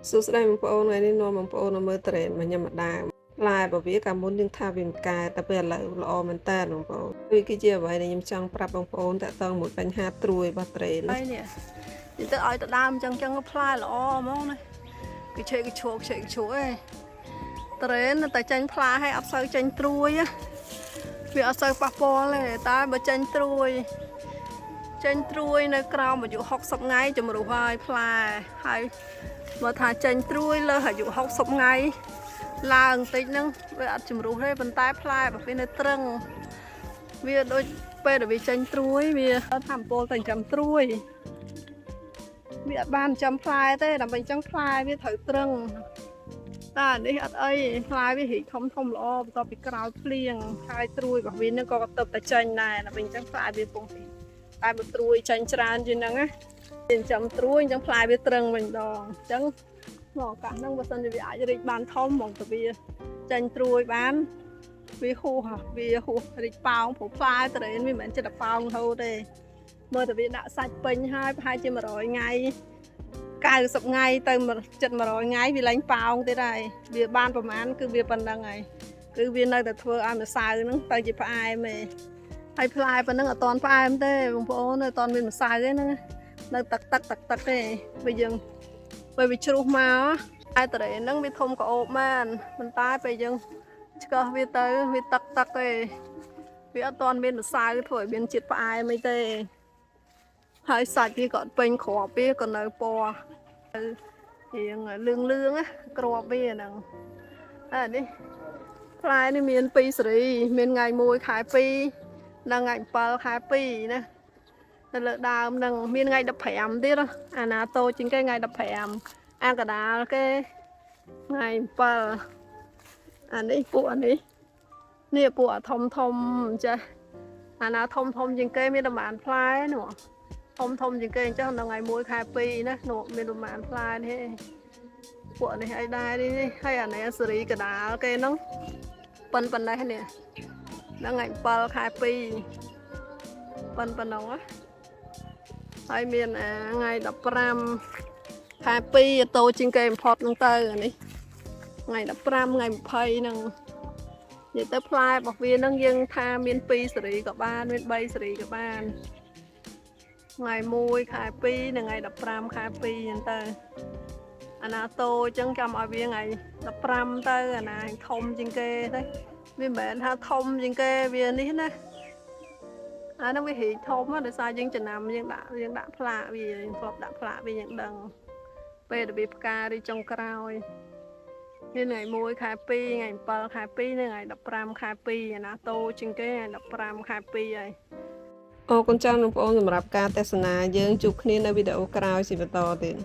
សួស្តីបងប្អូនថ្ងៃនេះនាំបងប្អូនមកមើលត្រេនមកញ៉ាំម្ដងផ្លែរបស់វាកាលមុនយើងថាវាមិនកើតតែពេលឥឡូវល្អមែនតើបងប្អូនវាគឺជាអ្វីដែលខ្ញុំចង់ប្រាប់បងប្អូនតាក់ទងមួយបញ្ហាត្រួយរបស់ត្រេន ហើយនេះនិយាយទៅឲ្យទៅដើមអញ្ចឹងអញ្ចឹងផ្លែល្អហ្មងណាគេឆេកគេឈក់ឆេកគេឈក់ឯងត្រេនតែចេញផ្លែឲ្យអត់សូវចេញត្រួយណាវាអត់សូវប៉ះពាល់ទេតែបើចេញត្រួយចេញត្រួយនៅក្រោមអាយុ60ថ្ងៃជំរុះហើយផ្លែហើយបើថាចេញត្រួយលើសអាយុ60ថ្ងៃឡើងបន្តិចហ្នឹងវាអត់ជំរុះទេប៉ុន្តែផ្លែរបស់វានៅត្រឹង វាដូចពេលដែលវាចេញត្រួយវាថាអំពលតែចិញ្ចឹមត្រួយវាអត់បានចិញ្ចឹមផ្លែទេដើម្បីអញ្ចឹងផ្លែវាត្រូវត្រឹងតែអានេះអត់អីផ្លែវារីកធំធំល្អបន្ទាប់ពីក្រោយភ្លៀងហើយត្រួយរបស់វានឹងក៏ទៅតែចេញដែរដើម្បីអញ្ចឹងផ្លែវាពងរីកតែបើត្រួយចេញច្រើនជាងហ្នឹងណាចិញ្ចឹមត្រួយអញ្ចឹងផ្លែវាត្រឹងវិញម្ដងអញ្ចឹងមកឱកាសហ្នឹងបើសិនជាវាអាចរីកបានធំហ្មងទៅវាចេញត្រួយបាន វាហួសហ่ะវាហួសរីកប៉ោងព្រោះផ្លែត្រេនវាមិនមែនចិត្តតែប៉ោងរហូតទេមើលតែវាដាក់សាច់ពេញហើយប្រហែលជា100ថ្ងៃ90ថ្ងៃទៅចិត្ត100ថ្ងៃវាឡើងប៉ោងទៀតហើយវាបានប្រហែលគឺវាប៉ុណ្្នឹងហើយគឺវានៅតែធ្វើឲ្យម្សៅហ្នឹងទៅជាផ្អែមឯងហើយផ្លែប៉ុណ្្នឹងអត់តន់ផ្អែមទេបងប្អូនអត់តន់មានម្សៅទេហ្នឹងនៅទឹកទឹកទឹកទឹកទេពេលយើងពេលវាជ្រុះមកតែត្រេនហ្នឹងវាធំក្អូបបានប៉ុន្តែពេលយើង ឆ្កឹះវាទៅវាទឹកទឹកទេវាអត់ទាន់មានម្សៅធ្វើឲ្យមានជាតិផ្អែមអីទេហើយសាច់វាក៏អត់ពេញគ្រាប់វាក៏នៅពណ៌ទៅរៀងលឿងលឿងណាគ្រាប់វាហ្នឹងហើយនេះផ្លែនេះមាន2សេរីមានថ្ងៃ1ខែ2និងថ្ងៃ7ខែ2ណានៅលើដើមហ្នឹងមានថ្ងៃ15ទៀតណាអាណាតូចជាងគេថ្ងៃ15អាកដាលគេថ្ងៃ7 អានេះពួកអានេះនេះពួកអាធំធំចេះអាណាធំធំជាងគេមានប្រហែលផ្លែនោះធំធំជាងគេអញ្ចឹងដល់ថ្ងៃ1ខែ2ណានោះមានប្រហែលផ្លែនេះពួកនេះអីដែរនេះហើយអានេះសេរីកដាលគេហ្នឹងប៉ុនប៉ុណ្ណេះនេះដល់ថ្ងៃ7ខែ2ប៉ុនប៉ុណ្ណឹងណាហើយមានអាថ្ងៃ15ខែ2តូចជាងគេបំផុតហ្នឹងទៅអានេះ ថ្ងៃ15ថ្ងៃ20ហ្នឹងនិយាយទៅផ្លែរបស់វាហ្នឹងយើងថាមាន2សេរីក៏បានមាន3សេរីក៏បានថ្ងៃ1ខែ2និងថ្ងៃ15ខែ2ហ្នឹងទៅអាណាតូចអញ្ចឹងចាំឲ្យវាថ្ងៃ15ទៅអាណាធំជាងគេទៅវាមិនមែនថាធំជាងគេវានេះណាអាហ្នឹងវារីកធំណាដោយសារយើងចំណាំយើងដាក់យើងដាក់ផ្លាកវាយើងធ្លាប់ដាក់ផ្លាកវាយើងដឹងពេលដែលវាផ្ការីចុងក្រោយ មានថ្ងៃ1ខែ2ថ្ងៃ7ខែ2និងថ្ងៃ15ខែ2អាណាតូចជាងគេថ្ងៃ15ខែ2ហើយ អរគុណច្រើនបងប្អូនសម្រាប់ការទស្សនាយើងជួបគ្នានៅវីដេអូក្រោយជាបន្តទៀត។